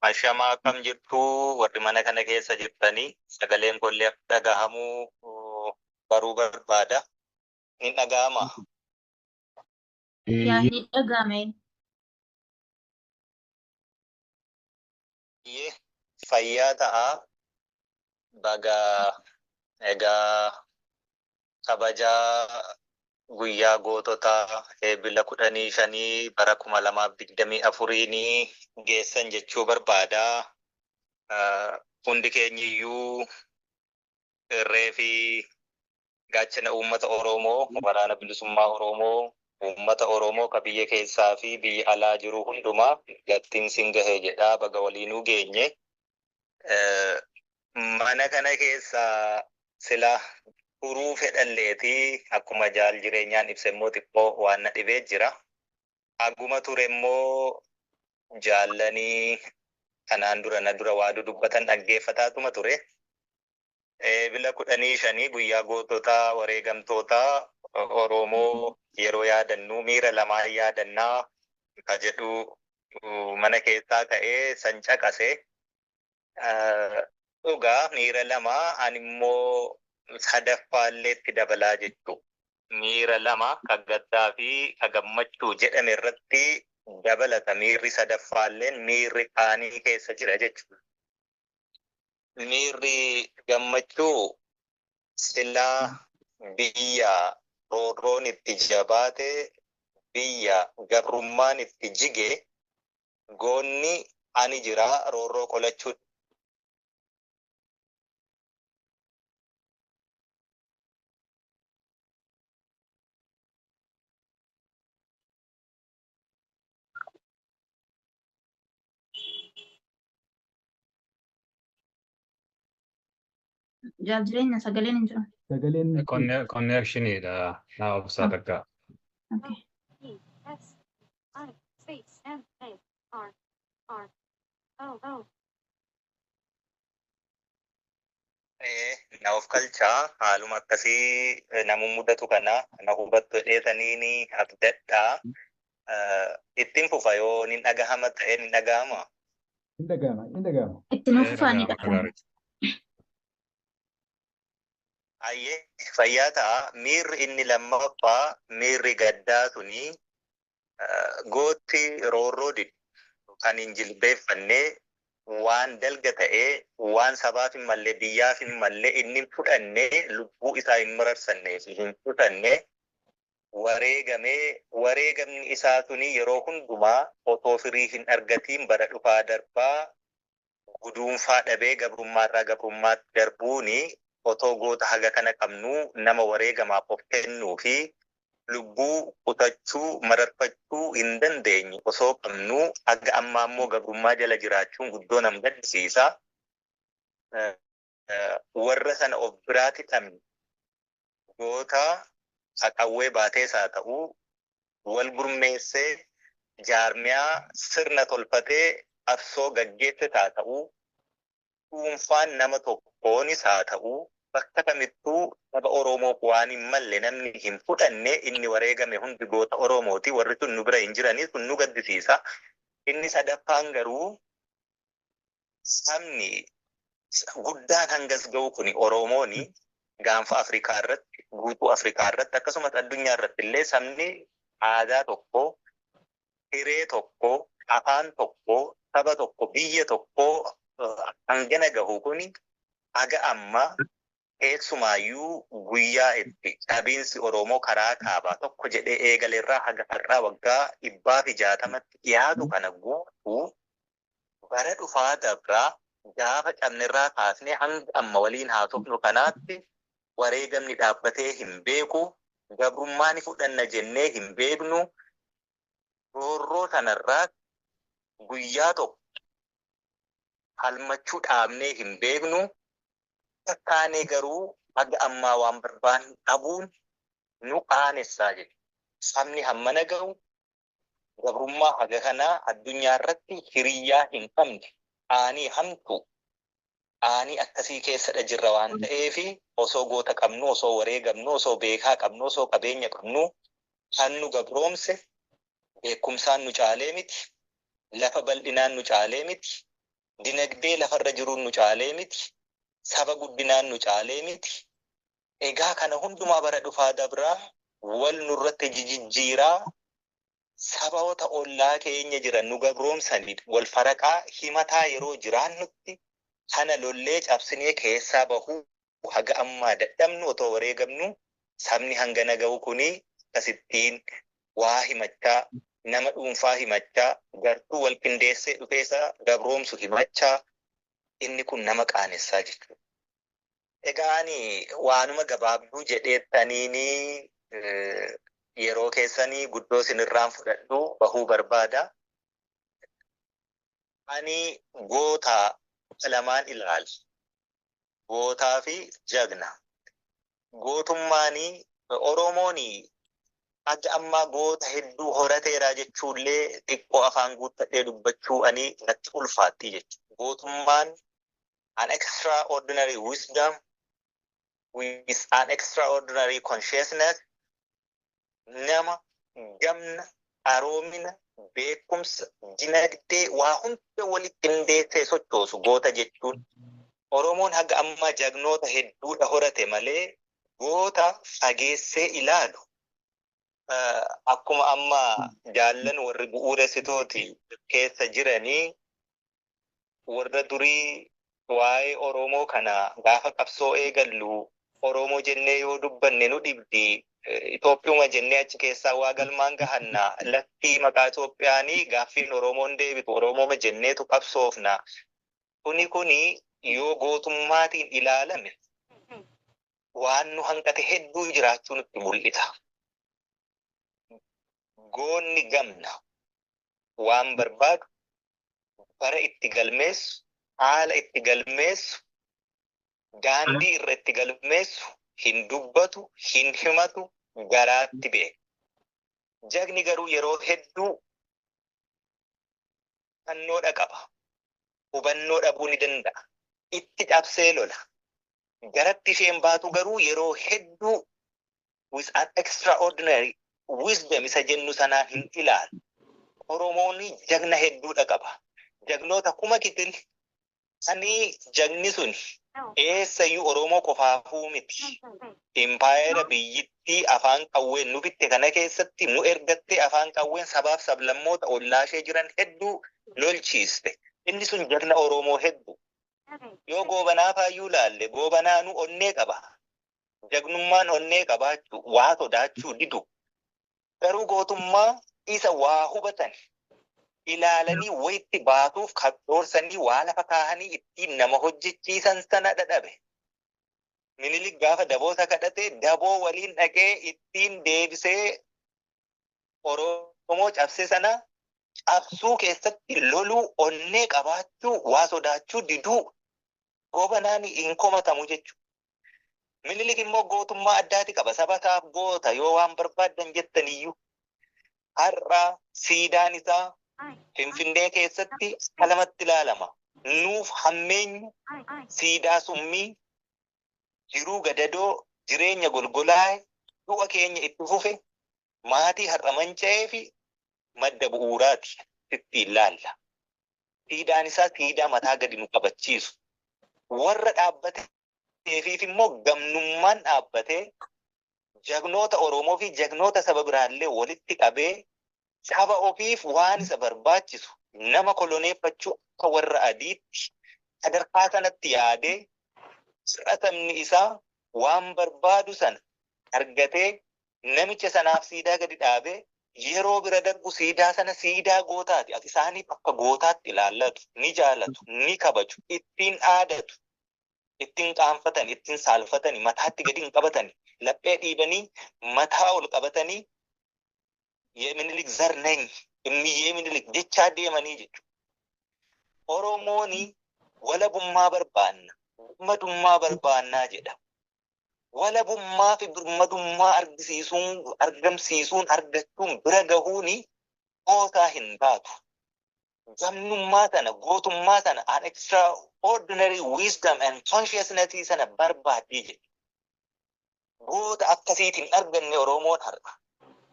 Ashamaa, akkam jirtu warri mana kana keessa jirtanii? Sagaleen kollee akka dhagahamuu baruu barbaada. Ni dhagahama? Yaa, ni dhagahame. Fayyaa ta'a. Baga egaa kabajaa guyyaa goototaa Eebila 15 bara 2024iin geessan jechuu barbaada. Hundi keenyiyyuu irree fi gaachana uummata Oromoo, waraana bilisummaa Oromoo, uummata Oromoo ka biyya keessaa fi biyya alaa jiru hundumaa gattiin sin gahe jedhaa, baga waliinuu geenye. Mana kana keessa sila turuu fedhalleeti, akkuma jaal Jireenyaan ibse immoo xiqqoo waan na dhibee jira. Haguma ture immoo jaallanii kanaan dura na dura waa dudubbatan dhaggeeffataatuma ture. Eebila 15 guyyaa goototaa wareegamtoota Oromoo yeroo yaadannu miira lamaan yaadannaa ka jedhu mana keessaa ka'ee san caqase. Dhugaa, miira lama, ani immoo sadaffaallee itti dabalaa jechuu. Miira lama ka gaddaa fi ka gammachuu jedhame irratti dabalata, miirri sadaffaalleen miirri qaanii keessa jira jechuudha. Miirri gammachuu, silaa biyya roorroon itti jabaate, biyya gabrummaan itti jige, goonni ani jira, roorroo qolachuu Jaal Jireenya, sagaleen hin jiru. Sagaleen Connectioniidha. Naa obsaa takka. Okay. E S I space M A R R O O. Na of kalchaa, haaluma akkasii namu mudatu kana na hubattu jedheetaniini abdadhaa. Ittiin fufa yoo nin dhagahama ta'e, nin dhagahama. Hin dhagahama, hin dhagahama. Itti nuuf fufaa, ni Dhagahama akka dhagahama. gaariitti. Hayyee, fayyaa ta'a. Miirri inni lammaffaa, miirri gaddaa suni, gootti roorroo didu kan hin jilbeeffanne, waan dalga ta'ee, waan sabaaf hin malle, biyyaaf hin malle inni hin fudhanne, lubbuu isaa hin mararsannee fi hin kutanne wareegamee, wareegamni isaa suni yeroo hundumaa otoo firii hin argatiin bara dhufaa darbaa guduunfaa dhabee gabrummaarraa gabrummaatti darbuuni, otoo goota haga kana qabnuu, nama wareegamaaf of kennuu fi lubbuu kutachuu mararfachuu hin dandeenye osoo qabnuu, haga ammaa immoo gabrummaa jala jiraachuun guddoo nam gaddisiisa. Warra sana of biraati dhabne, goota qawwee baatees haa ta'uu, wal gurmeessee jaarmiyaa sirna tolfatee qabsoo gaggeesses haa ta'uu, dhuunfaan nama tokkoonis haa ta'uu, bakka kamittuu saba Oromoof waan hin malle namni hin fudhanne, inni wareegame hundi goota Oromooti. Warri sun nu bira hin jiranii, sun nu gaddisiisa. Inni sadaffaan garuu, sabni guddaan hangas ga'u kuni Oromooni, gaanfa Afrikaa irratti, guutuu Afrikaa irratti, akkasumas addunyaa irratti illee sabni aadaa tokko, hiree tokko, afaan tokko, saba tokko, biyya tokko hangana gahu kuni haga amma, keessumaayyuu guyyaa itti dhabiinsi Oromoo karaa kaabaa tokko jedhee eegaleerraa haga har'aa waggaa 160tti dhiyaatu kana guutuu, bara dhufaa dabraa gaafa cabnerraa kaasnee hanga amma waliin haasofnu kanaatti wareegamni dhaabbatee hin beeku, gabrummaa ni fudhanna jennee hin beeknu, roorroo sanarraa guyyaa tokko falmachuu dhaabnee hin beeknu. Takkaanee garuu haga ammaa waan barbaannu dhabuun nu qaanessaa jechuudha. Sabni hammana gahu gabrummaa haga kanaa addunyaa irratti hiriyyaa hin qabne, qaanii hamtuu, qaanii akkasii keessadha jirra waan ta'eef, osoo goota qabnu, osoo wareegamnu, osoo beekaa qabnu, osoo qabeenya qabnu, kan nu gabroomse beekumsaan nu caalee miti, lafa bal'inaan nu caalee miti. Dinagdee lafarra jiruun nu caalee miti. Saba guddinaan nu caalee miti. Egaa kana hundumaa bara dhufaa dabraa wal nurratti jijjiiraa saboota ollaa keenya jiran nu gabroomsanii wal faraqaa himataa yeroo jiraannutti kana lollee cabsinee keessaa bahuu haga ammaa dadhabnu otoo wareegamnu sabni hangana ga'u kuni akkasittiin waa himachaa, nama dhuunfaa himachaa, gartuu wal qindeessee dhufeessa gabroomsu himachaa, inni kun nama qaanessaa jechuudha. Egaa ani waanuma gabaabduu jedheettaniini yeroo keessanii guddoo isinirraan fudhadhu bahuu barbaada. Ani goota lamaan ilaala. Gootaa fi jagna. Gootummaanii Oromooni haga ammaa goota hedduu horateera jechuullee xiqqoo afaan guuttadhee dubbachuu ani natti ulfaatti jechuudha. Gootummaan an extraordinary wisdom with an extraordinary consciousness, nama gamna, qaroomina, beekumsa, dinagdee waa hunda walitti qindeessee sochoosu goota jechuun. Oromoon haga ammaa jagnoota hedduudha horate malee goota fageessee ilaalu akkuma amma jaallan warri bu'uuressitooti keessa jiranii warra durii waa'ee Oromoo kana gaafa qabsoo eegallu Oromoo jennee yoo dubbanne nu dhibdi. Itoophiyuma jennee achi keessaa waa galmaan gahanna. Lakkii, maqaa Itoophiyaanii gaaffiin Oromoon deebitu Oromooma jenneetu qabsoofna. Kuni yoo gootummaatiin ilaalame waan nu hanqate hedduu jiraachuu nutti mul'isa. Goonni gamna waan barbaadu bara itti galmeessu, haala itti galmeessu, daandii irra itti galmeessu hin dubbatu, hin himatu, garaatti beeka. Jagni garuu yeroo hedduu hubannoodha qaba. Hubannoo dhabuu ni danda'a. Itti cabsee lola. Garatti isheen baatu garuu yeroo hedduu with an extraordinary wisdom isa jennu sanaan hin ilaalu. Oromoon jagna hedduudha qaba. Jagnoota kuma kitil sanii jagni sun eessayyuu Oromoo qofaafuu miti. Impaayera biyyittii afaan qawween nu bitte kana keessatti nu ergattee afaan qawween sabaaf sablammoota ollaashee jiran hedduu lolchiiste. Inni sun jagna Oromoo hedduu. Yoo Goobanaa faayyuu laalle, Goobanaanuu onnee qaba. Jagnummaan onnee qabaachuu, waa sodaachuu didu. Garuu gootummaa isa waa hubatan ilaalanii wayitti baatuuf kaddoorsanii waa lafa kaahanii ittiin nama hojjechiisan sana dhadhabe. Minilik gaafa daboota kadhate daboo waliin dhaqee ittiin deebisee Oromoo cabse sana cabsuu keessatti loluu, onnee qabaachuu, waa sodaachuu diduu Goobanaan hin komatamu jechuudha. Minilik immoo gootummaa addaati qaba. Sabataaf goota yoo waan barbaaddan jettaniyyuu. Har'a siidaan isaa Finfinnee keessatti akka lamatti ilaalama. Nuuf hammeenyi siidaa summii jiruu gadadoo, jireenya golgolaa'e, du'a keenya itti fufe, maatii har'a manca'ee fi madda bu'uuraati itti ilaalla. Siidaan isaa siidaa mataa gadi nu qabachiisu. Warra dhaabbateefiif immoo gamnummaan dhaabbatee jagnoota Oromoo fi jagnoota saba biraallee walitti qabee saba ofiif waan isa barbaachisu nama koloneeffachuu akka warra adiitti sadarkaa sanatti yaadee sabni isaa waan barbaadu sana argatee namicha sanaaf siidaa gadi dhaabee yeroo bira darbu siidaa sana siidaa gootaati. Ati isaaniif akka gootaatti ilaallatu, ni jaalatu, ni kabaju, ittiin aadatu, ittiin qaanfatan, ittiin saalfatani, mataatti gadi hin qabatani, laphee dhiibanii mataa ol qabatanii "የምኒልክ ዘር ነኝ፣ እምዬ ምኒልክ" jechaa deemanii jechuudha. Oromooni walabummaa barbaanna, birmadummaa barbaannaa jedha. Walabummaa fi birmadummaa argisiisuun, argamsiisuun, argachuun, bira gahuuni gootaa hin taatu. Gamnummaa sana, gootummaa sana, an extraordinary wisdom and consciousness sana barbaaddii jedha. Goota akkasiitiin arganne Oromoon har'a.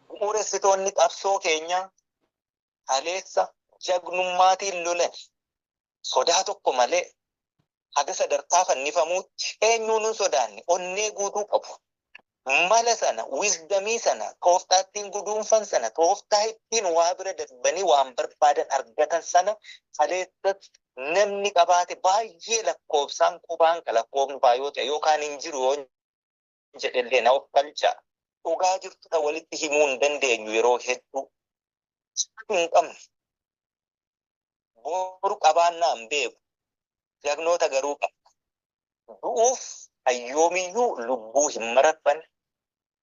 Bu'uuressitoonni qabsoo keenyaa kaleessa jagnummaatiin lolan. Sodaa tokko malee haga sadarkaa fannifamuutti eenyuun hin sodaanne, onnee guutuu qabu. Mala sana, wisdomii sana, tooftaa ittiin guduunfan sana, tooftaa ittiin waa bira darbanii waan barbaadan argatan sana kaleessas namni qabaate baay'ee lakkoofsaan qubaan ka lakkoofnu faa yoo ta'e yookaan hin jiru yoo jedhellee na of galcha. Dhugaa jirtudha walitti himuu hin dandeenyu yeroo hedduu. Hin qabnu. Boru qabaannaa hin beeku. Jagnoota garuu qabna. Du'uuf hayyoomiyyuu lubbuu hin mararfanne.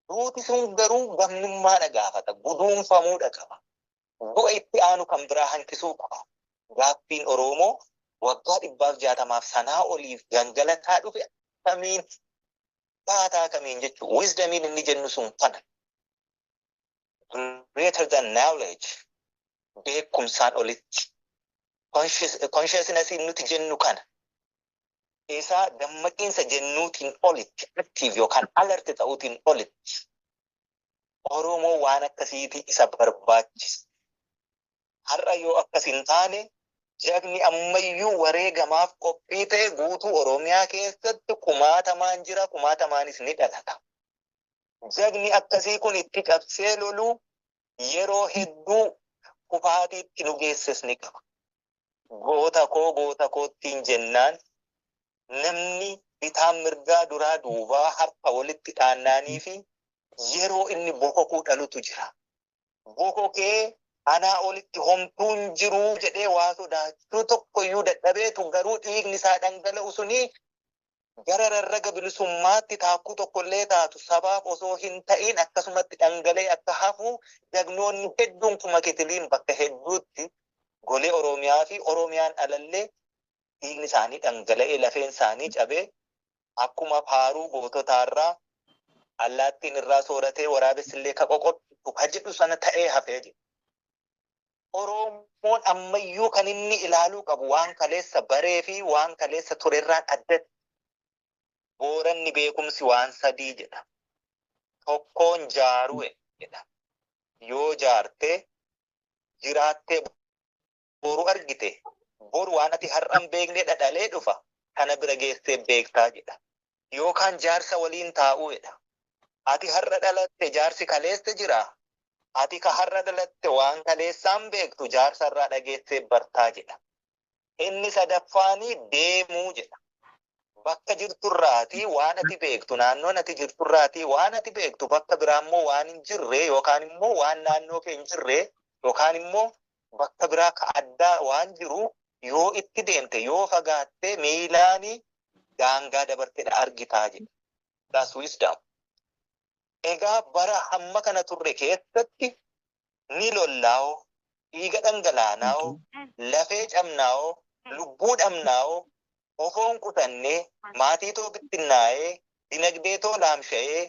Duuti sun garuu gamnummaadha gaafata. Guduunfamuudha qaba. Du'a itti aanu kan biraa hanqisuu qaba. Gaaffiin Oromoo waggaa 160f sanaa oliif gangalataa dhufe akkamiin baataa kamiin jechuudha. Wisdomiin inni jennu sun kana. Greater than knowledge, beekumsaan olitti. Consciousness nuti jennu kana. Isaa dammaqiinsa jennuutiin olitti, active yookaan alert ta'uutiin olitti. Oromoo waan akkasiiti isa barbaachisa. Har'a yoo akkas hin taane, jagni ammayyuu wareegamaaf qophii ta'e guutuu Oromiyaa keessatti kumaatamaan jira, kumaatamaanis ni dhalata. Jagni akkasii kun itti cabsee loluu yeroo hedduu kufaatiitti nu geesses ni qaba. Goota koo, goota koottiin jennaan namni bitaan mirgaa duraa duubaa harka walitti dhaannaanii fi yeroo inni bokokuu dhalutu jira. Bokokee anaa olitti homtuun jiruu jedhee waa sodaachuu tokkoyyuu dadhabeetu, garuu dhiigni isaa dhangala'u suni gara rarraga bilisummaatti taakkuu tokkollee taatu sabaaf osoo hin ta'in akkasumatti dhangala'ee akka hafu jagnoonni hedduun kuma kitiliin bakka hedduutti golee Oromiyaa fi Oromiyaan alallee dhiigni isaanii dhangala'ee, lafeen isaanii cabee, akkuma faaruu goototaarraa allaattiin irraa sooratee waraabessillee ka qoqottu ka jedhu sana ta'ee hafee jira. Oromoon ammayyuu kan inni ilaaluu qabu waan kaleessa baree fi waan kaleessa turerraan addatti. Booranni beekumsi waan sadii jedha. Tokkoon jaaruu jedha. Yoo jaartee jiraattee boru argite, boru waan ati har'an beekne dhadhalee dhufa, kana bira geessee beektaa jedha. Yookaan jaarsa waliin taa'uu jedha. Ati har'a dhalatte, jaarsi kaleessa jira. Ati ka har'a dhalatte waan kaleessaan beektu jaarsa irraa dhageessee bartaa jedha. Inni sadaffaanii deemuu jedha. Bakka jirturraatii waan ati beektu, naannoon ati jirturraatii waan ati beektu bakka biraa immoo waan hin jirre, yookaan immoo waan naannoo kee hin jirre, yookaan immoo bakka biraa ka addaa waan jiru yoo itti deemte, yoo fagaatte, miilaanii daangaa dabartedha argitaa jedha. That's wisdom. Egaa bara hamma kana turre keessatti ni lollaa'oo, dhiiga dhangalaanaa'oo, lafee cabnaa'oo, lubbuu dhabnaa'oo, ofoon qutannee, maatii too bittinnaa'ee, dinagdee too laamsha'ee,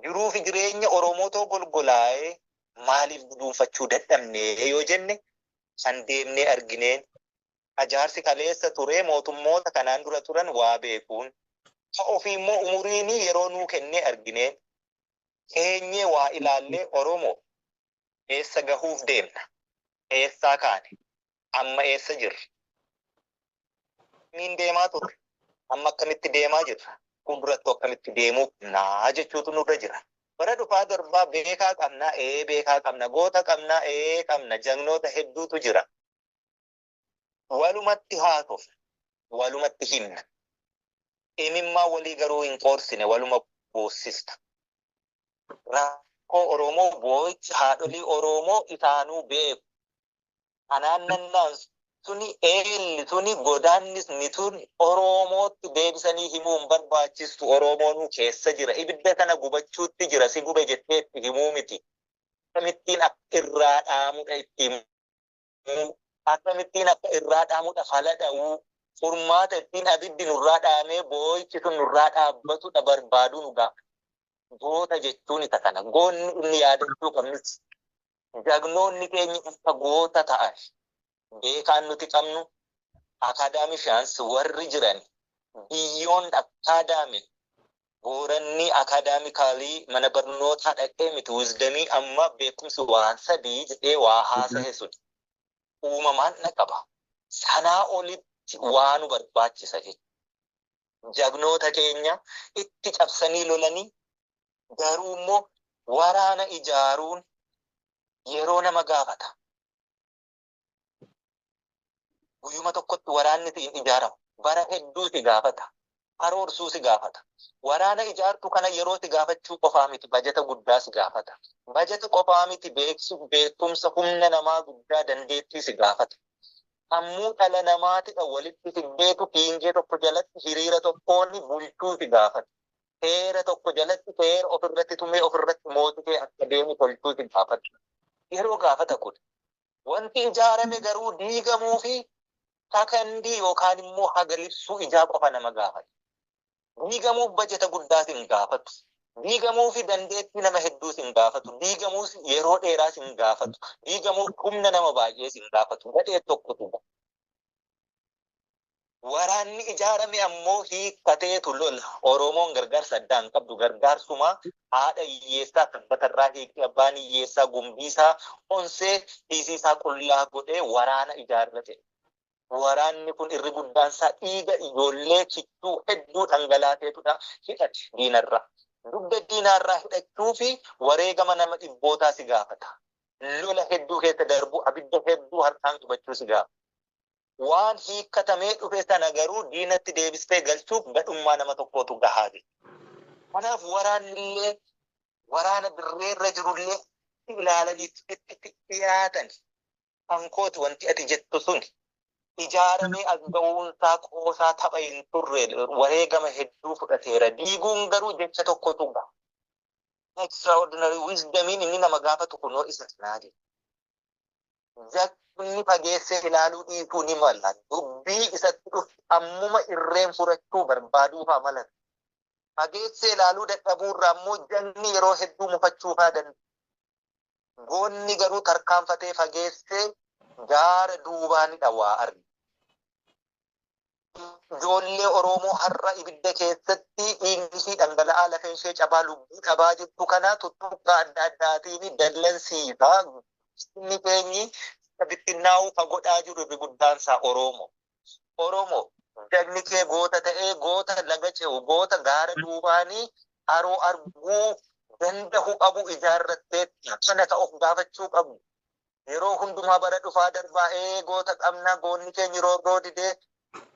jiruu fi jireenya Oromoo too golgolaa'ee maaliif guduunfachuu dadhabnee yoo jenne, kan deemnee argineen, ajaarsi kaleessa turee mootummoota kanaan dura turan waa beekuun, ka ofii immoo umuriin yeroo nuu kennee argineen, keenyee waa ilaallee, Oromoo eessa gahuuf deemna? Eessaa kaane? Amma eessa jirra? Miin deemaa turre? Amma akkamitti deemaa jirra? Fuulduratti akkamitti deemuu qabnaa jechuutu nurra jira. Bara dhufaa darbaa beekaa qabnaa, ee beekaa qabna, goota qabnaa, ee qabna, jagnoota hedduutu jira. Walumatti haasofna, walumatti himna. Imimmaa walii garuu hin qoorsine, waluma boossista. Rakkoo Oromoo, boo'ichi haadholii Oromoo isaanuu beeku. Kanaan nannaan suni, eelli suni, godaannisni sun Oromootti deebisanii himuu hin barbaachistu. Oromoonuu keessa jira. Ibidda kana gubachuutti jira. Si gube jettee itti himuu miti. Akkamittiin akka irraa dhaamudha itti himuu. Akkamittiin akka irraa dhaamudha fala dha'uu. Furmaata ittiin abiddi nurraa dhaamee boo'ichi sun nurraa dhaabbatudha barbaaduu nu gaafa. Goota jechuun isa kana. Goonni inni yaadachuu qabnus jagnoonni keenya akka goota ta'an, beekaan nuti qabnu, academicians warri jiran beyond academy, Booranni academically mana barnootaa dhaqee miti wisdomii amma beekumsi waan sadii jedhee waa haasa'e sun uumamaan na qaba. Sanaa olitti Kanatti waa nu barbaachisa jechuudha. Jagnoota keenya itti cabsanii lolanii garuu immoo waraana ijaaruun yeroo nama gaafata. Guyyuma tokkotti waraanni hin ijaaramu. Bara hedduu si gaafata. Karoorsuu si gaafata. Waraana ijaartu kana yeroo si gaafachuu qofaa miti bajata guddaa si gaafata. Bajata qofaa miti beekumsa humna namaa guddaa dandeettii si gaafata. Sammuu dhala namaatidha walitti fiddeetu fiingee tokko jalatti hiriira tokkoon bulchuu si gaafata. Seera tokko jalatti seera ofirratti tumee ofirratti mootisee akka deemu tolchuu si gaafata. Yeroo gaafata kun. Wanti ijaarame garuu diigamuu fi sakandii yookaan immoo haga libsuu ijaa qofa nama gaafata. Diigamuuf bajata guddaa sin gaafatu. Diigamuu fi dandeettii nama hedduu sin gaafatu. Diigamuuf yeroo dheeraa sin gaafatu. Diigamuuf humna nama baay'ee sin gaafatu. Gadhee tokkotu ba'a. Waraanni ijaarame ammoo hiikkateetu lola. Oromoon gargaarsa addaa hin qabdu. Gargaarsuma haadha hiyyeessaa sabbatarraa hiikte abbaan hiyyeessaa gumbiisaa onsee hiisiisaa qullaa godhee waraana ijaarrate. Waraanni kun irri guddaan isaa dhiiga ijoollee kichuu hedduu dhangalaateetudha hidhate diinarraa. Dugda diinarraa hidhachuu fi wareegama nama dhibbootaa si gaafata. Lola hedduu keessa darbu abidda hedduu harkaan qubachuu si gaafata. Waan hiikkatamee dhufe sana garuu diinatti deebistee galchuuf gadhummaa nama tokkootu gahaa jechuudha. Kanaaf waraanni illee waraana dirreerra jirullee ilaalanii itti dhiyaatan hankooti wanti ati jettu sun ijaaramee as ga'uunsaa qoosaa tapha hin turre wareegama hedduu fudhateera. Diiguun garuu jecha tokkotu gaha. Extraordinary wisdomiin inni nama gaafatu kunoo isa kanaa jechuudha. Inni fageessee ilaaluu dhiisuu ni mala. Dubbii isatti dhufu ammuma irreen furachuu barbaaduufaa mala. Fageessee ilaaluu dadhabuurraa immoo janni yeroo hedduu mufachuufaa danda'a. Goonni garuu tarkaanfatee fageessee gaara duubaanidha waa arga. Ijoollee Oromoo har'a ibidda keessatti dhiigni ishii dhangala'aa lafeen ishee cabaa lubbuu dhabaa jirtu kana tuttuqqaa adda addaatiin dallansiisaa. Inni keenyi bittinnaa'uu ka godhaa jiru irri guddaan isaa Oromoo. Oromoo jagni kee goota ta'ee goota laga ce'u goota gaara duubaanii haroo arguu danda'u qabu ijaarrattee sana ka of gaafachuu qabu. Yeroo hundumaa bara dhufaa darbaa goota qabna goonni keenya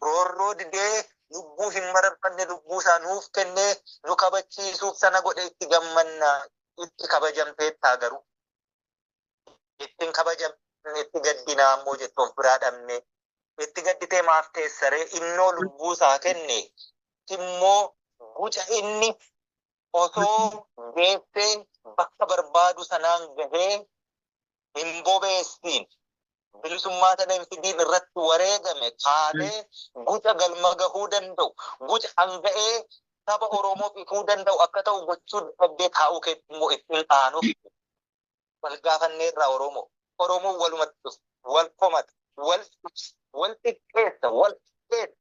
roorroo didee lubbuu hin mararfanne lubbuu isaa nuuf kennee nu kabachiisuuf sana godhe itti gammanna itti kabajamteettaa garuu. Ittiin kabajamne itti gaddinaa ammoo jettu of biraa dhabne itti gadditee maaf teessaree innoo lubbuu isaa kenne immoo guca inni osoo geessee bakka barbaadu sanaan gahee hin bobeessiin bilisummaa sana hin fidiin irratti wareegame kaatee guca galma gahuu danda'u guca hanga'ee saba Oromoo ifuu danda'u akka ta'u gochuu dadhabdee taa'uu keetti immoo ittiin aanuuf wal gaafanneerraa Oromoo. Oromoo walumatti dhufu, wal komata, wal ibsa, wal xiqqeessa, wal xiqqeessa,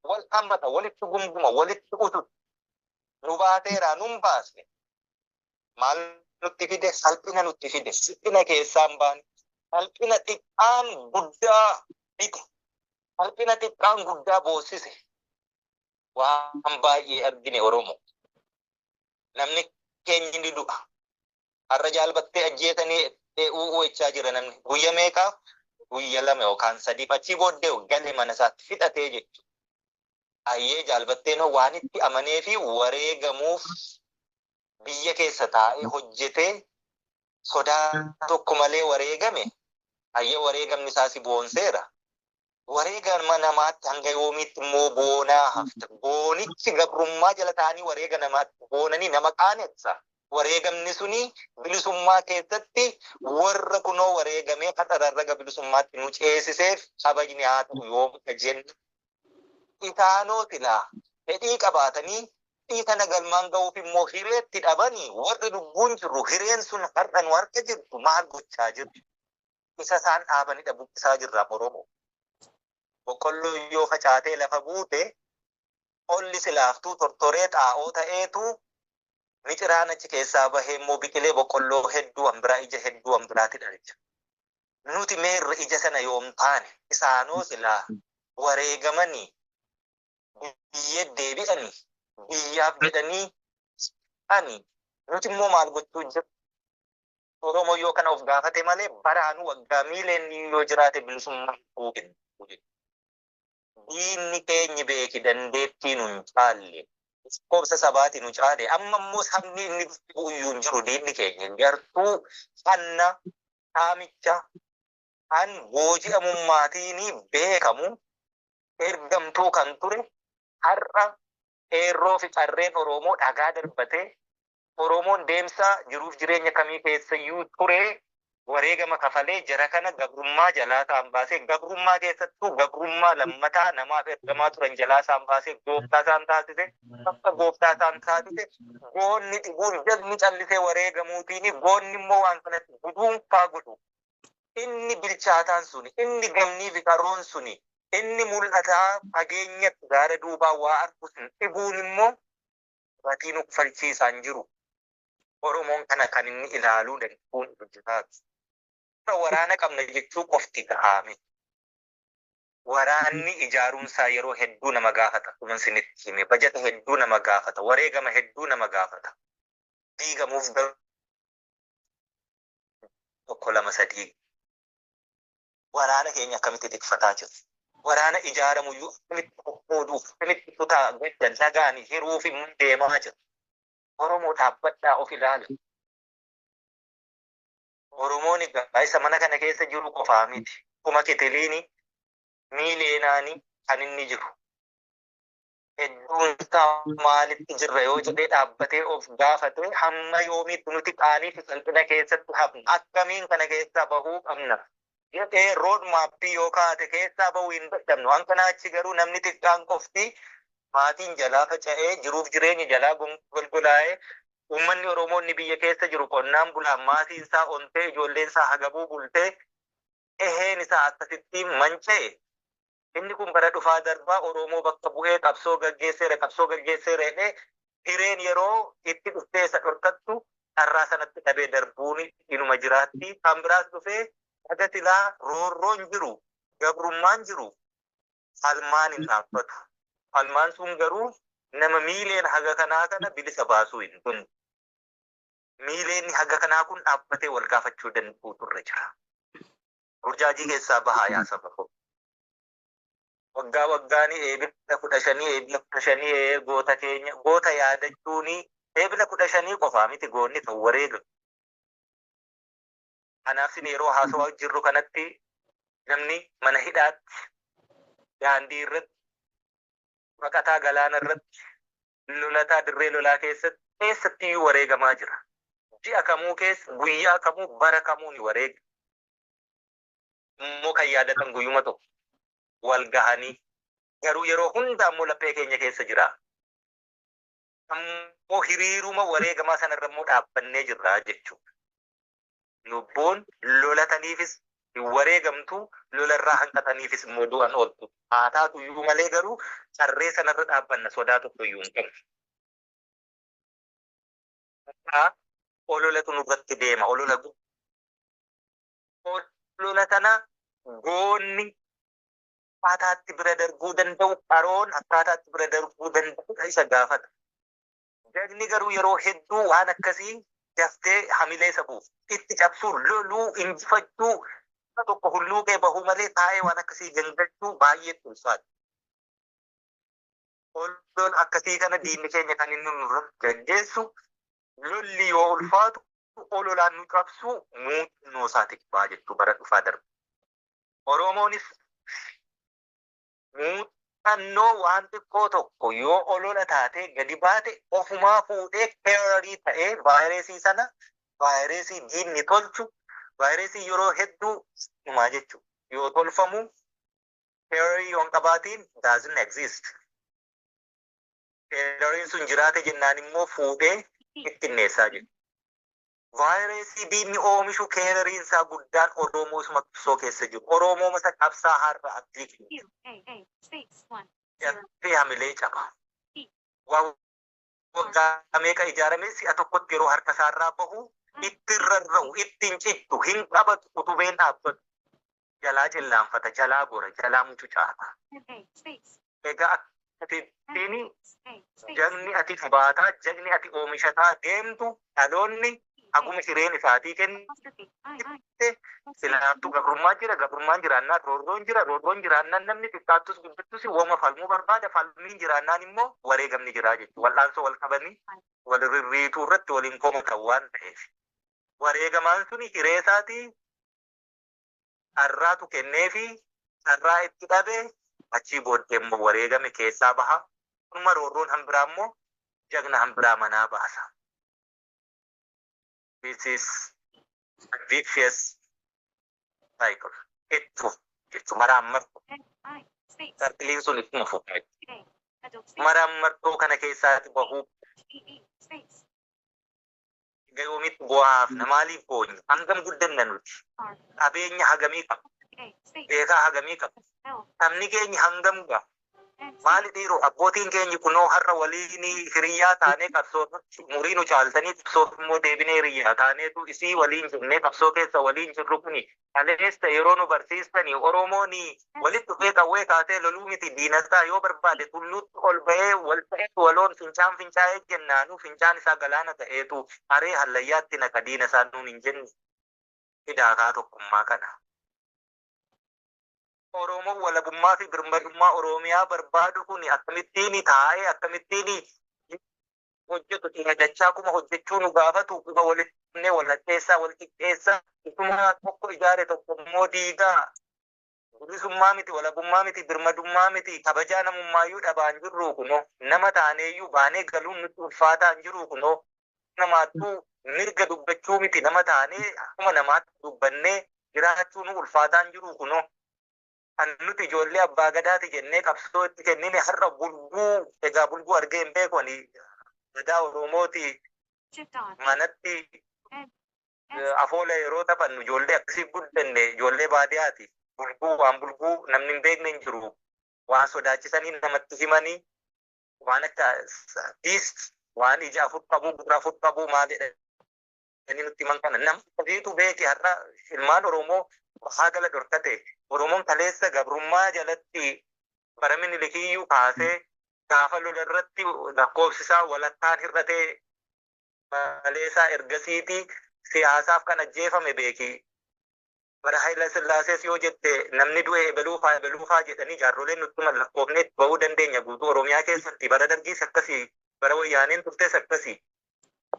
wal hammata, walitti gumguma, walitti ututa. Nu baateeraa nun baasne. Maal nutti fide? Salphina nutti fide. Salphina keessaa hin baane. Salphina xiqqaan guddaa bite. Salphina xiqqaan guddaa boossise. Waan baay'ee argine Oromoo. Namni keenya ni du'a. Har'a jaalbattee ajjeetanii u'uu jira namni. Guyya meeqaaf? Guyya lama yookaan sadiif achii booddee gale mana isaatti fixatee jechuudha. Ayyee jaalbatteen waan itti amanee fi wareegamuuf biyya keessa taa'ee hojjetee sodaa tokko malee wareegame. Ayyee wareegamni isaas boonseera. Wareegama namaatti hanga yoomiitti immoo boonaa hafta. Boonichi gabrummaa jala ta'anii wareega namaatti boonanii nama qaanessa. Wareegamni suni bilisummaa keessatti warra kunoo wareegamee har'a rarraga bilisummaatti nu ceesiseef kabajni haa ta'u yoom jenna. Isaanoo silaa fedhii qabaatanii fedhii kana galmaan ga'uuf immoo hireetti dhabanii warri lubbuun jirru hireen sun har'a nu harka jirtu maal gochaa jirtu? Isa isaan dhaabanidha buqqisaa jirra Oromoo. Boqqolloo yoo facaatee lafa buute qolli silaaftuu tortoree xaa'oo ta'eetu miciraan achi keessaa bahee immoo biqilee boqqolloo hedduu hanbiraa ija hedduu hanbiraatti dhalcha. Nuti meerra ija sana yoom taane isaanoo silaa Wareegamanii biyya deebi'anii biyyaaf jedhanii ani nuti immoo maal gochuu jiru? Oromoo yoo kana of gaafate malee baraanuu waggaa miileen yoo jiraate bilisummaa kennu. Diinni keenyi beeki, dandeettii nun caalle. Lakkoofsa sabaati nu caale. Amma immoo sabni inni iyyuu hin jiru. Diinni keenya gartuu hanna saamicha kan booji'amummaatiin beekamu ergamtuu kan ture, har'a qeerroo fi qarreen Oromoo dhagaa darbatee, Oromoon deemsa jiruuf jireenya kamii keessayyuu ture wareegama kafalee jara kana gabrummaa jalaa isaan baasee, gabrummaa keessattuu gabrummaa lammataa namaaf ergamaa turan jalaa isaan baasee gooftaa isaan taasise. Bakka gooftaa isaan taasise goonni dhibuun jagni callisee wareegamuutiin goonni immoo waan kanatti guduunfaa godhu. Inni bilchaataan suni, inni gamnii fi qaroon suni, inni mul'ataa fageenyatti gaara duubaa waa argu sun dhibuun immoo gatii nu falchiisaan jiru. Oromoon kana kan inni ilaaluu danda'uun hojjetaatu. Waraana qabna jechuu qofti gahaa miti. Waraanni ijaarumsaa yeroo hedduu nama gaafata. Akkuma isinitti hime, bajata hedduu nama gaafata. Wareegama hedduu nama gaafata. Diigamuuf garuu tokko, lama, sadii. Waraana keenya akkamitti tikfataa jiru? Waraana ijaaramuyyuu akkamitti qoqqooduuf, akkamitti kutaa gadda nagaan hiruuf immoo deemaa jira? Oromoo, dhaabbadhaa, of ilaala. Oromoon egaa isa mana kana keessa jiru qofaa miti. Kuma kitiliini miileenaanii kan inni jiru. Hedduun isaa maalitti jirra yoo jedhee dhaabbatee of gaafate, hamma yoomiitti nuti qaanii fi salphina keessatti hafna? Akkamiin kana keessaa bahuu qabna jedhee road map yoo kaate keessaa bahuu hin dadhabnu. Waan kanaa achi garuu namni xiqqaan qofti maatiin jalaa faca'ee, jiruuf jireenya jalaa golgolaa'ee, uummanni Oromoonni biyya keessa jiru qonnaan bulaan maatiin isaa ontee, ijoolleen isaa hagabuu bultee, eheen isaa akkasitti manca'e. Inni kun bara dhufaa darbaa Oromoo bakka bu'ee qabsoo gaggeesseera, qabsoo gaggeesseera jedhee hireen yeroo itti dhuftee isa dhorkattu carraa sanatti dhabee darbuun inuma jiraatti. Kan biraas dhufee dhaga silaa roorroon jiru, gabrummaan jiru, falmaan hin dhaabbatu. Falmaan sun garuu nama miileen haga kanaa kana bilisa baasuu hin danda'u. Miileenni haga kanaa kun dhaabbatee wal gaafachuu danda'u turre jira. Burjaajii keessaa bahaa, yaa saba koo. Waggaa waggaanii eebila 15, eebila 15 goota keenya goota yaadachuuni eebila 15 qofaa miti goonni kan wareegamu. Kanaaf isin yeroo haasawaa jirru kanatti namni mana hidhaatti, daandii irratti, baqataa galaana irratti, lolataa dirree lolaa keessatti, eessatti iyyuu wareegamaa jira. Ji'a kamuu keessa, guyyaa kamuu, bara kamuu ni wareega. Immoo kan yaadatan guyyuma tokko wal gahanii garuu yeroo hunda ammoo laphee keenya keessa jira. Ammoo hiriiruma wareegamaa sanarra immoo dhaabbannee jirra jechuudha. Lubbuun lolataniifis hin wareegamtu, lolarraa hanqataniifis immoo du'an ooltu. Haa taatu iyyuu malee garuu tarree sanarra dhaabbanna, sodaa tokko iyyuu hin qabnu. Ololatu nurratti deema. Olola olola sana goonni akkaataatti bira darbuu danda'u, qaroon akkaataatti bira darbuu danda'u isa gaafata. Jagni garuu yeroo hedduu waan akkasii daftee hamilee isa buufu. Itti cabsuu, loluu, injifachuu, tokko hulluuqee bahuu malee taa'ee waan akkasii gangalchuu baay'ee ulfaata. Olola akkasii kana diinni keenya kan inni nurratti gaggeessu, lolli yoo ulfaatu ololaan nu cabsuu muuxannoo isaati qaba jechuu bara dhufaa darbu. Oromoonis muuxannoo waan xiqqoo tokko yoo olola taatee gadi baate ofumaa fuudhee carrier ta'ee vaayirasii sana, vaayirasii diinni tolchu, vaayirasii yeroo hedduu dhumaa jechuudha. Yoo tolfamu carrier yoo hin qabaatiin doesn't exist. Carrieriin sun jiraate jennaan immoo fuudhee ittinneessaa jiru. Vaayirasii diinni oomishu carrieriin isaa guddaan Oromoo isuma qabsoo keessa jiru. Oromoo masa qabsaa har'a active. Q A A space 1 0 Dafee hamilee caba. Waa waggaa meeqa ijaarame si'a tokkotti yeroo harka isaarraa bahu itti rarra'u, ittiin cittu, hin qabatu, utubeen dhaabbatu. Jalaa cillaanfata, jalaa gora, jalaa mucucaata. M A space Egaa akkasittiin A space jagni ati baataa, jagni ati oomishataa deemtu dhaloonni E A haguma hireen isaatii kenne apostrophe I I S silaaftuu gabrummaa jira, gabrummaan jiraannaan roorroon jira, roorroon jiraannaan namni xiqqaattus guddattus wooma falmuu barbaada, falmiin jiraannaan immoo wareegamni jiraa jechuudha. Wal'aansoo wal qabanii wal rirriituu irratti waliin komatan waan ta'eef. Wareegamaan suni hiree isaatii carraatu kenneefi carraa itti dhabe achii booddee immoo wareegame keessaa baha. Dhuma roorroon hanbiraa immoo jagna hanbiraa manaa baasa. This is a vicious cycle. Itti fufu jechuudha. Maraan martoo. N I space Sarkiliin sun ittuma fufa. A adult space Maraan martoo kana keessaati bahuu E E space yoomitti bu'aaf maaliif boonya? Hangam guddanna nuti? R Qabeenya hagamii qaba? A space Beekaa hagamii qaba? L Sabni keenya hangam ga'a? N C Maali dhiiroo abbootiin keenya kunoo har'a waliin hiriyyaa taanee qabsoo umurii nu caaltanii qabsoo immoo deebinee hiriyyaa taaneetu isii waliin jirnee qabsoo keessa waliin jirru kuni kaleessa yeroo nu barsiistanii Oromoon walitti dhufee qawwee kaasee loluu miti diinasaa yoo barbaade tulluutti ol ba'ee wal ta'eetu waloon fincaan fincaa'ee jennaanuu fincaan isaa galaana ta'eetu haree hallayyaatti naqa diina isaa nuun hin jenne hidaakaa tokkummaa kana. Oromoon walabummaa fi birmadummaa Oromiyaa barbaadu kun akkamittiin taa'ee akkamittiin hojjetu dachaa kuma hojjechuu nu gaafatu kuma walitti dhufnee wal hadheessaa wal xiqqeessaa isuma tokko ijaare tokko immoo diigaa bilisummaa miti walabummaa miti birmadummaa miti kabajaa namummaayyuu dhabaan jirru kunoo nama taaneeyyuu baanee galuun nutti ulfaataa hin jiru kunoo namaattuu mirga dubbachuu miti nama taanee akkuma namaatti dubbannee jiraachuu nu ulfaataa hin jiru kunoo. Kan nuti ijoollee abbaa gadaati jennee qabsoo itti kennine har'a bulguu egaa bulguu argee hin beeku ani gadaa Oromooti Shift on manatti N S afoola yeroo taphannu ijoollee akkasii guddanne ijoollee baadiyaati. Bulguu waan bulguu namni hin beekne hin jiru. Waan sodaachisanii namatti himanii waan akka beast waan ija afur qabu gurra afur qabu maal jedhanii nutti himan kana nama akkasiitu beeke har'a ilmaan Oromoo bahaa gala dhorkate. Oromoon kaleessa gabrummaa jalatti bara Minilikiyyuu kaasee gaafa lola irratti lakkoofsi isaa walakkaan hir'atee maleesaa ergasiiti siyaasaaf kan ajjeefame beeki. Bara Haayila Sillaasees yoo jette namni du'e ebeluufaa ebeluufaa jedhanii jaarroleen nutti himan lakkoofnee itti bahuu dandeenya guutuu Oromiyaa keessatti. Bara Dargiis akkasii, bara Wayyaaneen turtes akkasii.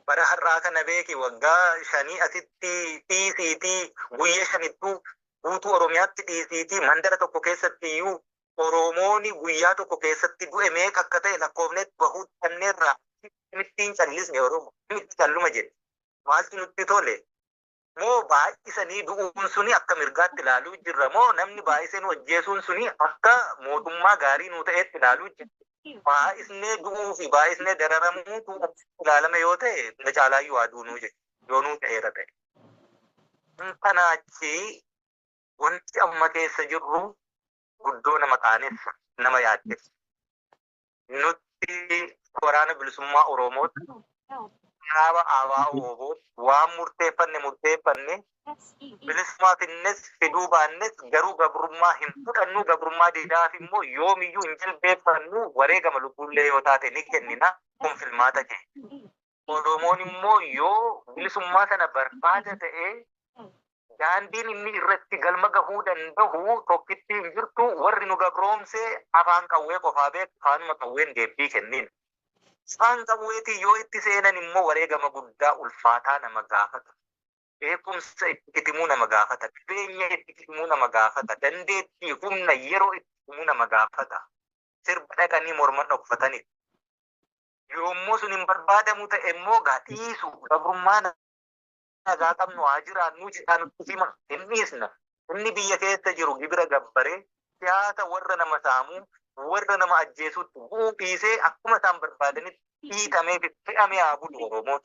Bara har'aa kana beeki waggaa 5 asitti dhiisiitii guyya 5ttuu guutuu Oromiyaatti dhiisiitii mandara tokko keessatti iyyuu Oromoon guyyaa tokko keessatti du'e meeqa akka ta'e lakkoofnee itti bahuu dhabneerraa akkamittiin callisne Oromoo akkamitti calluma jedhe maaltu nutti tole moo baay'isanii du'uun suni akka mirgaatti ilaaluu jirra moo namni baay'isee nu ajjeesuun suni akka mootummaa gaarii nu ta'etti ilaaluu jirra. Baay'isnee du'uu fi baay'isnee dararamuutu ilaalame yoo ta'e hunda caalaayyuu haa duunuu jechuudha yoo nuu ta'eera ta'e. Kanaachi wanti amma keessa jirru guddoo nama qaanessa nama yaaddessa. Nutti waraana bilisummaa Oromootti L dhaaba ABO Obootti waan murteeffanne murteeffanne S E E bilisummaa finnes fiduu baannes garuu gabrummaa hin fudhannu gabrummaa diidaaf immoo yoomiyyuu hin jilbeeffannu wareegama lubbuullee yoo taate ni kennina kun filmaata keenya. E Oromoon immoo yoo bilisummaa sana barbaada ta'ee daandiin inni irratti galma gahuu danda'u tokkitti hin jirtu warri nu gabroomsee afaan qawwee qofaa beeku afaanuma qawween deebii kennin. Afaan qawweetii yoo itti seenan immoo wareegama guddaa ulfaataa nama gaafata. Beekumsa itti kitimuu nama gaafata. Qabeenya itti kitimuu nama gaafata. Dandeettii humna yeroo itti kitimuu nama gaafata. Sirba dhaqanii morma dhokfatani. Yommuu sun hin barbaadamu ta'e immoo gadhiisu gabrummaa nagaa qabnu haa jiraannu jedhaa nutti hima hin dhiisna. Inni biyya keessa jiru gibira gabbaree siyaasa warra nama saamuu warra nama ajjeesutti bu'uu dhiisee akkuma isaan barbaadanitti dhiitamee fi fe'amee haa bulu Oromoon.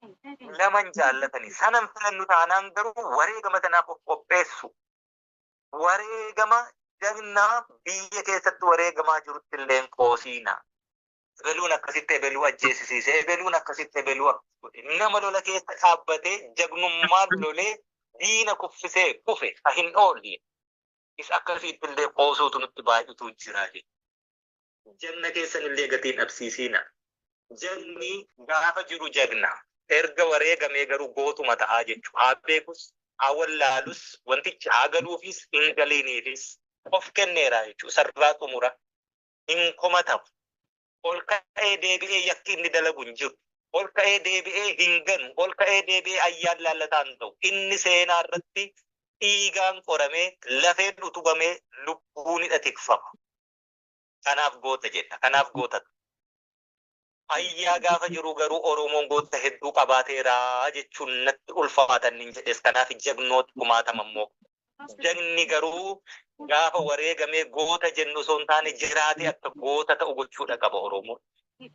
A N A Laman jaallatanii sanan filannu taanaan garuu wareegama sanaaf of qopheessu. Wareegama jagnaa biyya keessatti wareegamaa jirutti illee qoosiina. Ebeluun akkasitti ebeluu ajjeesisiise, ebeluun akkasitti ebeluu akkas godhe. Nama lola keessa dhaabbatee jagnummaan lolee diina kuffisee kufe ha hin oolle. Isa akkasiitti illee qoosuutu nutti baay'atu jira jechuudha. Jagna keessan illee gatiin dhabsiisiina. Jagni gaafa jiru jagna. Erga wareegamee garuu gootuma ta'aa jechuudha. Haa beekus, haa wallaalus, wantichi haa galuufis, hin galiiniifis of kenneera jechuudha. Sarraa xumura. Hin komatamu. Ol ka'ee deebi'ee yakki inni dalagu hin jiru. Ol ka'ee deebi'ee hin ganu. Ol ka'ee deebi'ee ayyaan laallataa hin ta'u. Inni seenaa irratti dhiigaan qoramee, lafeen utubamee, lubbuun hidha tikfama. Kanaaf goota jedha. Kanaaf goota. Ayyaa gaafa jiru garuu Oromoon goota hedduu qabaateera jechuun natti ulfaatan hin jedhes. Kanaaf jagnoota kumaatama immoo. Jagni garuu gaafa wareegamee goota jennu osoo hin taane jiraatee akka goota ta'u gochuudha qaba Oromoon.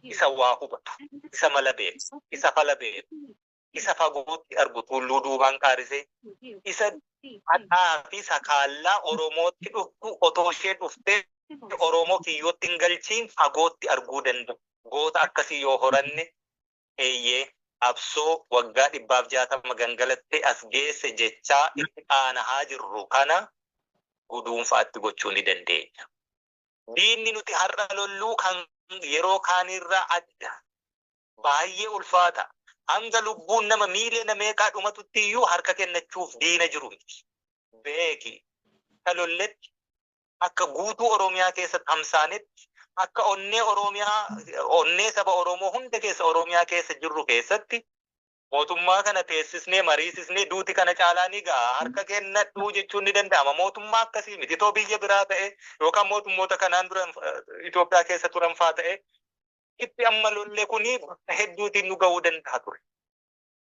Isa waa hubatu, isa mala beeku, isa fala beeku, isa fagootti argu tulluu duubaan qaarisee, isa hadhaa fi sakaallaa Oromootti dhuftu otoo ishee dhuftee Oromoo kiyyootti hin galchiin fagootti arguu danda'u. Goota akkasii yoo horanne eeyyee qabsoo waggaa 160 gangalattee as geesse jechaa itti qaanahaa jirru kana guduunfaatti gochuu ni dandeenya. Diinni nuti har'a lolluu kan yeroo kaanirraa adda. Baay'ee ulfaata. Hanga lubbuun nama miiliyoona meeqaa dhumatutti iyyuu harka kennachuuf diina jiru miti. Beeki. Akka lolletti, akka guutuu Oromiyaa keessa tamsaanetti, akka onnee Oromiyaa, onnee saba Oromoo hunda keessa Oromiyaa keessa jirru keessatti mootummaa kana teessisnee mariisisnee duuti kana caalaa ni ga'a. Harka kennadhuu jechuun ni danda'ama. Mootummaa akkasii miti. Itoo biyya biraa ta'e yookaan mootummoota kanaan dura Itoophiyaa keessa turan faa ta'e itti amma lolle kuni bakka hedduutiin nu ga'uu danda'a ture.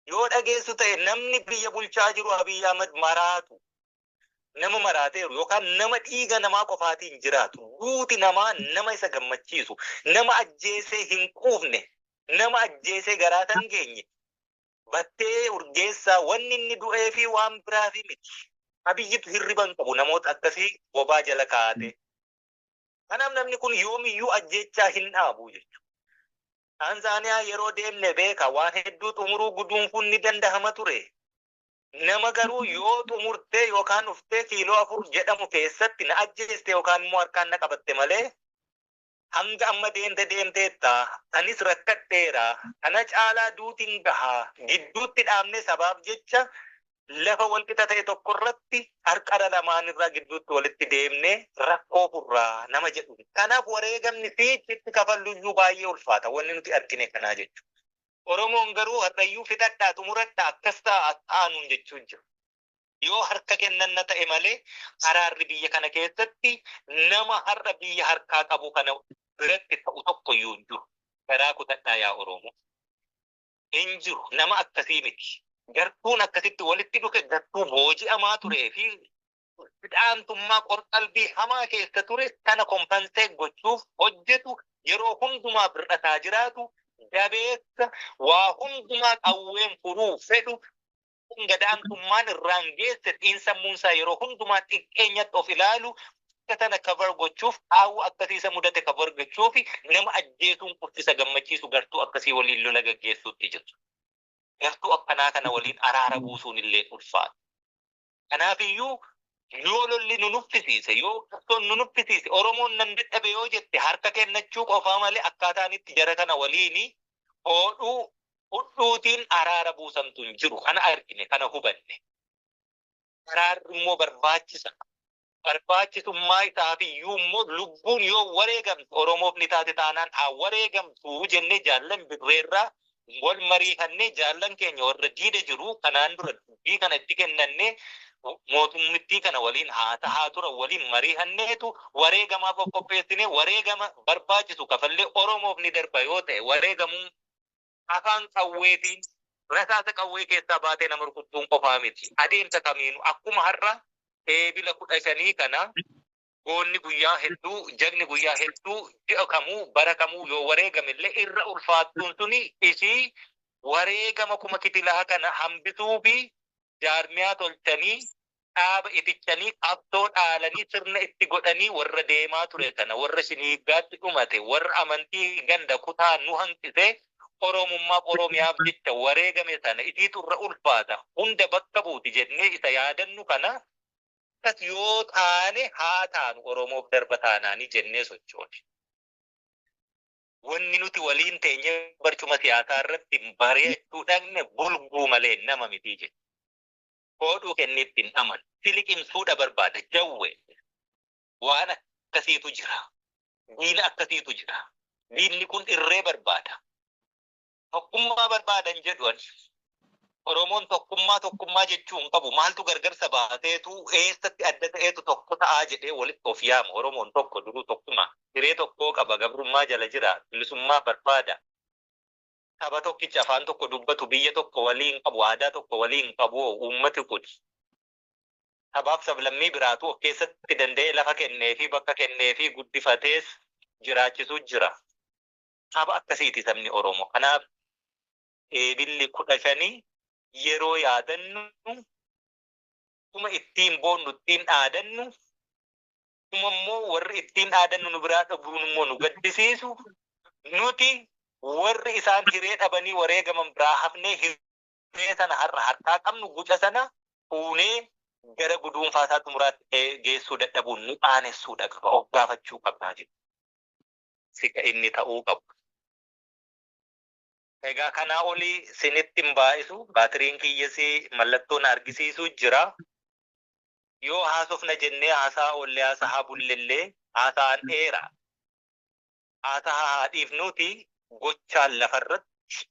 Yoo dhageessu ta'e namni biyya bulchaa jiru Abiy Ahmed maraatu. Nama maraateeru yookaan nama dhiiga namaa qofaatiin jiraatu. Duuti namaa nama isa gammachiisu. Nama ajjeesee hin quufne. Nama ajjeesee garaa tan geenye. Battee Urgeessaa wanni inni du'ee fi waan biraa fi miti. Abiyyitu hirriba hin qabu namoota akkasii bobaa jala kaa'ate. Kanaaf namni kun yoomiyyuu ajjeechaa hin dhaabu jechuudha. Taanzaaniyaa yeroo deemne beeka waan hedduu xumuruu guduunfuun ni dandahama ture. Nama garuu yoo xumurtee yookaan dhuftee kiiloo 4 jedhamu keessatti na ajjeeste yookaan immoo harkaan na qabatte malee hanga amma deemte deemteetta anis rakkadheera kana caalaa duutiin gahaa gidduutti dhaabne sabaaf jecha lafa walqixa ta'e tokko irratti qarqara lamaan irraa gidduutti walitti deemne rakkoo furraa nama jedhu. Kanaaf wareegamni siichitti kafalluyyuu baay'ee ulfaata wanni nuti argine kanaa jechuudha. Oromoon garuu har'ayyuu fixadhaa xumuradhaa akkas ta'a aanuun jechuun jiru. Yoo harka kennanna ta'e malee araarri biyya kana keessatti nama har'a biyya harkaa qabu kana biratti ta'u tokkoyyuu hin jiru. Garaa kutadhaa yaa Oromoo. Hin jiru nama akkasii miti. Gartuun akkasitti walitti dhufe gartuu booji'amaa turee fi fidhaantummaa qorqalbii hamaa keessa ture kana kompensee gochuuf hojjetu yeroo hundumaa bir'ataa jiraatu dabeessa waa hundumaa qawween furuu fedhu gadaantummaan irraan geesse xiinsammuunsaa yeroo hundumaa xiqqeenyatti of ilaalu akka sana cover gochuuf qaawwa akkasii isa mudate cover gochuuf nama ajjeesuun qofti isa gammachiisu gartuu akkasii waliin lola gaggeessuutti jirtu. Gartuu akkanaa kana waliin araara buusuun illee ulfaata. Kanaafiyyuu yoo lolli nu nuffisiise yoo qabsoon nu nuffisiise Oromoon nan dadhabe yoo jette harka kennachuu qofaa malee akkaataan itti jara kana waliin hodhuu hudhuutiin araara buusantu hin jiru. Kana argine kana hubanne. Araarri immoo barbaachisa. Barbaachisummaa isaafiyyuu immoo lubbuun yoo wareegamtu Oromoof ni taate taanaan haa wareegamtu jennee jaallan birreerraa wal mariifannee jaallan keenya warra diida jiru kanaan dura dubbii kana itti kennannee mootummittii kana waliin haa tahaa tura waliin mariihanneetu wareegamaaf of qopheessinee wareegama barbaachisu kafallee Oromoof ni darba yoo ta'e wareegamuun afaan qawweetiin rasaasa qawwee keessaa baatee nama rukuttuun qofaa miti. Adeemsa kamiinuu akkuma har'a Eebila 15 kana goonni guyyaa hedduu jagni guyyaa hedduu ji'a kamuu bara kamuu yoo wareegame illee irra ulfaattuun suni isii wareegama kuma kitilaa kana hambisuu fi jaarmiyaa tolchanii dhaaba itichanii qabsoo dhaalanii sirna itti godhanii warra deemaa ture kana warra shiniiggaatti dhumate warra amantii ganda kutaa nu hanqise Oromummaaf Oromiyaaf jecha wareegame sana isiitu irra ulfaata hunda bakka buuti jennee isa yaadannu kana Akkas yoo taane haa taanu Oromoof darba taanaanii jennee sochoone. Wanni nuti waliin teenyee barcuma siyaasaa irratti bareechuu dhaqne bulguu malee nama miti jechuudha. Koodhuu kennitti hin amanu. Siliqimsuudha barbaada. Jawwe. Waan akkasiitu jira. Diina akkasiitu jira. Diinni kun irree barbaada. Tokkummaa barbaadan jedhu ani. Oromoon tokkummaa tokkummaa jechuu hin qabu. Maaltu gargarsa baateetu eessatti adda ta'eetu tokko ta'aa jedhee walitti of yaama. Oromoon tokko duruu tokkuma. Hiree tokkoo qaba. Gabrummaa jala jira. Bilisummaa barbaada. Saba tokkicha afaan tokko dubbatu biyya tokko waliin qabu aadaa tokko waliin qabu uummati kun. Sabaaf sablammii biraatu of keessatti danda'ee lafa kennee fi bakka kennee fi guddifatees jiraachisuu jira. Saba akkasiiti sabni Oromoo. Kanaaf eebilli 15 yeroo yaadannu kuma ittiin boonnu ittiin dhaadannu kuma immoo warri ittiin dhaadannu nu biraa dhabuun immoo nu gaddisiisu nuti warri isaan hiree dhabanii wareegaman biraa hafnee hiree sana har'a harkaa qabnu guca sana fuunee gara guduunfaa isaa xumuraatti geessuu dadhabuun nu qaanessuudha qaba of gaafachuu qabnaa jechuudha. Sika inni ta'uu qabu. Egaa kanaa olii sinitti hin baay'isu baatiriin kiyyas mallattoo na argisiisuu jira. Yoo haasofna jennee haasaa oollee haasaa bullellee haasaan dheeraa. Haasaa haa dhiifnuuti gochaan lafarratti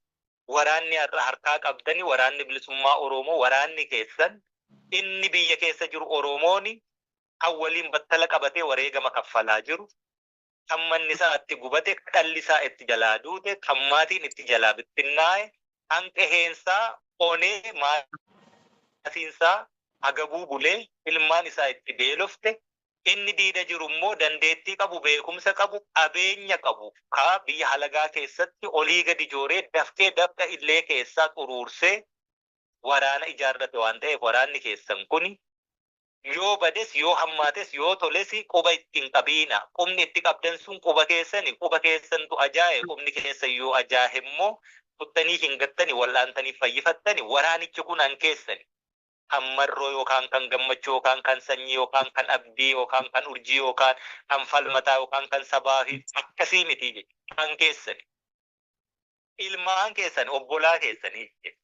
waraanni har'a harkaa qabdani waraanni bilisummaa Oromoo waraanni keessan inni biyya keessa jiru Oromooni kan waliin battala qabatee wareegama kaffalaa jiru. Kan manni isaa itti gubate, dhalli isaa itti jalaa duute, kan maatiin itti jalaa bittinnaa'e, kan qeheensaa onee maasiinsaa hagabuu bulee ilmaan isaa itti beelofte, inni diida jiru immoo dandeettii qabu, beekumsa qabu, qabeenya qabu, ka biyya halagaa keessatti olii gadi jooree dafqee dafqa illee keessaa xuruursee waraana ijaarrate waan ta'eef waraanni keessan kuni yoo bades yoo hammaates yoo toles quba ittiin qabiina. Qubni itti qabdan sun quba keessani quba keessantu ajaa'e qubni keessan yoo ajaa'e immoo kuttanii hin gattani wal'aantanii fayyifattani waraanichi kun an keessani. Kan marroo yookaan kan gammachuu yookaan kan sanyii yookaan kan abdii yookaan kan urjii yookaan kan falmataa yookaan kan sabaa fi akkasii miti jechuudha. Kan keessani. Ilmaan keessan obbolaa keessanii jechuudha.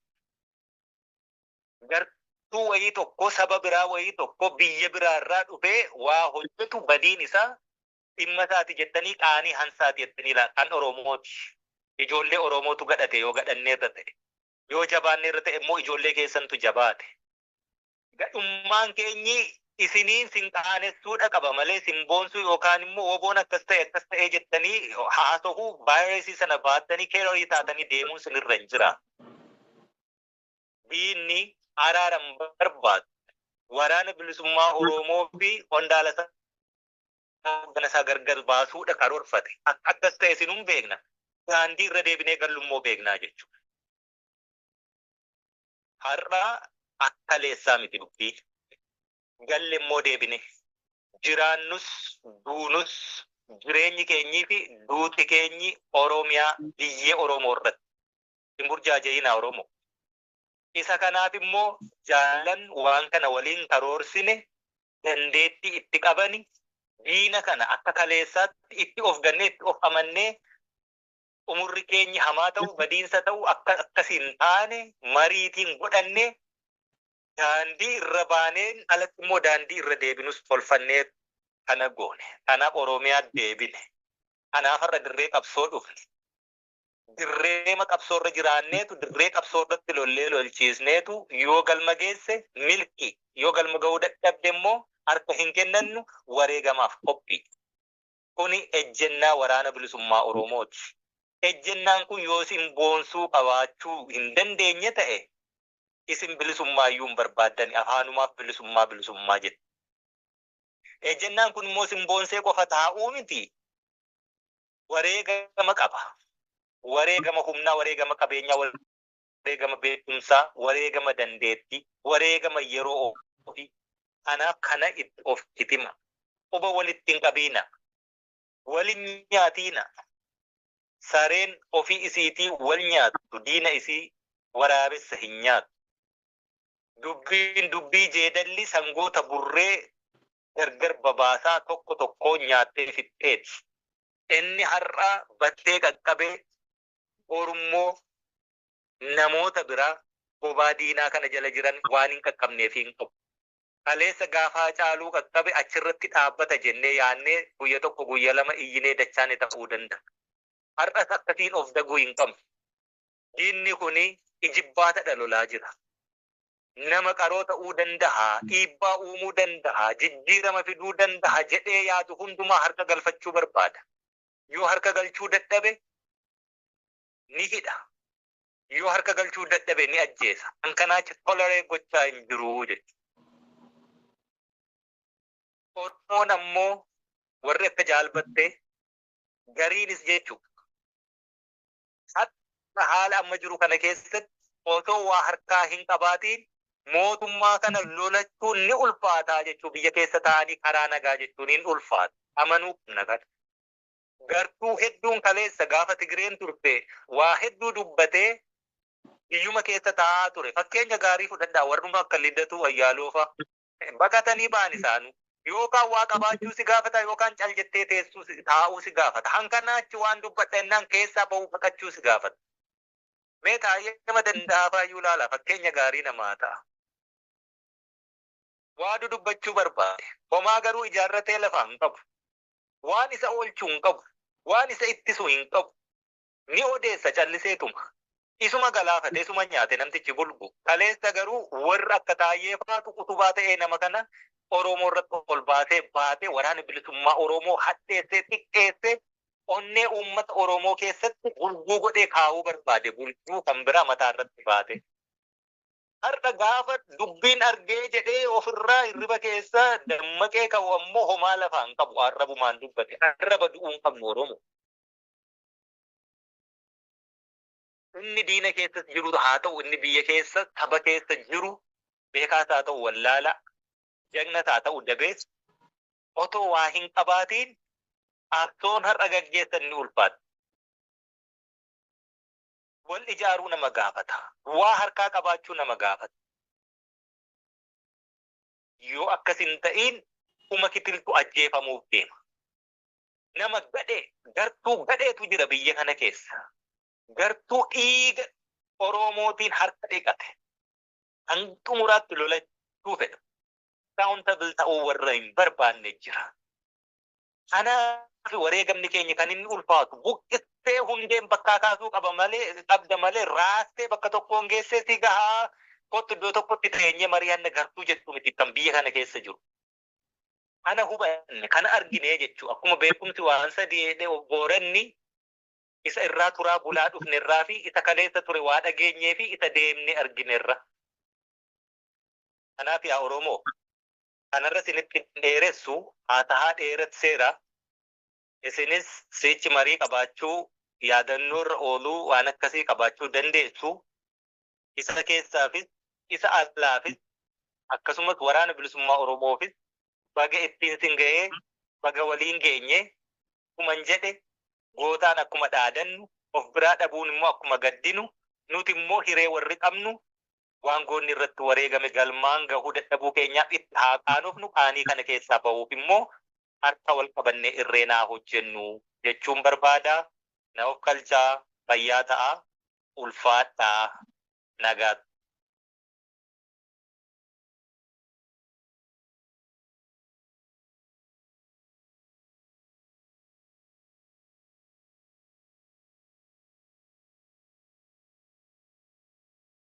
Gartuu wayii tokko saba biraa wayii tokko biyya biraarraa dhufee waa hojjetu badiin isaa dhimma isaati jettanii qaanii hansaati jettanii kan Oromooti. Ijoollee Oromootu gadhate yoo gadhanneerra ta'e. Yoo jabaanneerra ta'e immoo ijoollee keessantu jabaate. Gadhummaan keenyi isiniin sin qaanessuudha qaba malee sin boonsuu yookaan immoo woboon akkas ta'e akkas ta'e jettanii haasofuu vaayirasii sana baattanii keerorii taatanii deemuun sinirra hin jira. Diinni araara hin barbaadu. Waraana bilisummaa Oromoo fi qondaala isaa gargar baasuudha karoorfate. Akkas ta'e sinuu beekna. Daandii irra deebinee gallummoo beeknaa jechuudha. Har'a akka leessaa miti dubbii. Galle immoo deebine. Jiraannus duunus jireenyi keenyii fi duuti keenyi Oromiyaa biyyee Oromoo irratti. Hin burjaaja'inaa Oromoo. Isa kanaaf immoo jaallan waan kana waliin karoorsine dandeettii itti qabani diina kana akka kaleessaatti itti of gannee itti of amannee umurri keenya hamaa ta'u badiinsa ta'u akka akkasiin taane mariitiin godhannee daandii irra baaneen alatti immoo daandii irra deebinus tolfannee kana goone. Kanaaf Oromiyaa deebine. Kanaaf har'a dirree qabsoo dhufne. Dirreema qabsoo irra jiraanneetu dirree qabsoo irratti lollee lolchiisneetu yoo galma geesse milki yoo galma ga'uu dadhabde immoo harka hin kennannu wareegamaaf qophii. Kuni ejjennaa waraana bilisummaa Oromooti. Ejjennaan kun yoo isin boonsuu qabaachuu hin dandeenye ta'e isin bilisummaa iyyuu hin barbaaddani afaanumaaf bilisummaa bilisummaa jettu. Ejjennaan kun immoo isin boonsee qofa taa'uu miti. Wareegama qaba. Wareegama humnaa, wareegama qabeenyaa, wareegama beekumsaa, wareegama dandeettii, wareegama yeroo ofii. Kanaaf kana itti of hitima. Quba walitti hin qabiina. Walin nyaatiina. Sareen ofii isiitii wal nyaattu diina isii waraabessa hin nyaattu. Dubbiin dubbii jeedalli sangoota burree Gargar babaasaa tokko tokkoon nyaattee fixxeeti. Inni har'a battee qaqqabee borummoo namoota biraa bobaa diinaa kana jala jiran waan hin qaqqabneef hin qabu. Kaleessa gaafa Haacaaluu qaqqabe achirratti dhaabbata jennee yaannee guyya tokko guyya lama iyyinee dachaane ta'uu danda'a. Har'as akkasiin of daguu hin qabnu. Diinni kuni ijibbaata lolaa jira. Nama qaroo ta'uu danda'a, dhiibbaa uumuu danda'a, jijjiirama fiduu danda'a jedhee yaadu hundumaa harka galfachuu barbaada. Yoo harka galchuu dadhabe ni hidha. Yoo harka galchuu dadhabe ni ajjeesa. Kan kanaachi tolerate gochaa hin jiru jechuudha. Oromoon ammoo warri akka jaalbattee gariinis jechuudha. Hatta haala amma jiru kana keessatti otoo waa harkaa hin qabaatiin mootummaa kana lolachuun ni ulfaataa jechuu, biyya keessa taa'anii karaa nagaa jechuun hin ulfaata. Amanuu qabna kana. Gartuu hedduun kaleessa gaafa Tigreen turte waa hedduu dubbatee biyyuma keessa taa'aa ture. Fakkeenya gaarii fudhadhaa, warruma akka Liddatuu Ayyaaloo fa'a. Baqatanii ba'an isaanuu. Yookaan waa qabaachuu si gaafata, yookaan cal jettee teessuu taa'uu si gaafata. Hankanaachi waan dubbadha jennaan keessaa ba'uu baqachuu si gaafata. Mee taa'ee nama danda'aa faayyuu ilaala, fakkeenya gaarii namaa ta'a. Waa dudubbachuu barbaade. Homaa garuu ijaarratee lafaa hin qabu. Waan isa oolchuu hin qabu. Waan isa ittisu hin qabu. Ni odeessa calliseetuma. Isuma galaafate, isuma nyaate namtichi bulgu. Kaleessa garuu warra akka Taayyee faatu utubaa ta'ee nama kana Oromoo irratti ol baasee baatee Waraana Bilisummaa Oromoo hadheessee xiqqeessee onnee uummata Oromoo keessatti bulguu godhee kaa'uu barbaade, bulguu kan biraa mataa irratti baate. Har'a gaafa dubbiin argee jedhee ofirraa hirriba keessa dammaqee ka'u ammoo homaa lafaa hin qabu, arrabumaan dubbate. Arraba du'uu hin qabnu Oromoo. Inni diina keessa jiru haa ta'u, inni biyya keessa saba keessa jiru, beekaas haa ta'u wallaalaa, jagnas haa ta'u dabees, otoo waa hin qabaatiin qabsoon har'a gaggeessan ni ulfaata. Wal ijaaruu nama gaafata. Waa harkaa qabaachuu nama gaafata. Yoo akkas hin ta'iin uma kitiltu ajjeefamuuf deema. Nama gadhee, gartuu gadheetu jira biyya kana keessa. Gartuu dhiiga Oromootiin harka dhiqate. Kan xumuraatti lolachuu fedha. Accountable ta'uu warra hin barbaanne jira. Kanaaf wareegamni keenya kan inni ulfaatu, buqqistee hundeen bakkaa kaasuu qaba malee, qabda malee, raastee bakka tokkoon geessee si gahaa, kottu iddoo tokkotti teenyee mari'anna gartuu jettu miti kan biyya kana keessa jiru. Kana hubanne, kana argine jechuu, akkuma beekumsi waan sadii jedhee Booranni, isa irraa turaa bulaa dhufne irraa fi isa kaleessa ture waa dhageenyee fi isa deemne argine irra. Kanaaf yaa Oromoo, kanarra isinitti dheeressu haa tahaa, dheeresseera. Isinis sichi marii qabaachuu, yaadannoorra ooluu, waan akkasii qabaachuu dandeessu. Isa keessaafis isa alaafis akkasumas Waraana Bilisummaa Oromoofis baga ittiin sin ga'ee, baga waliin geenye. Akkuman jedhe, gootaan akkuma dhaadannu, of biraa dhabuun immoo akkuma gaddinu, nuti immoo hiree warri qabnu waan goonni irratti wareegame galmaan gahuu dadhabuu keenyaaf itti haa qaanofnu, qaanii kana keessaa bahuuf immoo harka wal qabannee irreen haa hojjennu jechuun barbaada. Na of kalchaa, fayyaa ta'a, ulfaadhaa, nagaatti.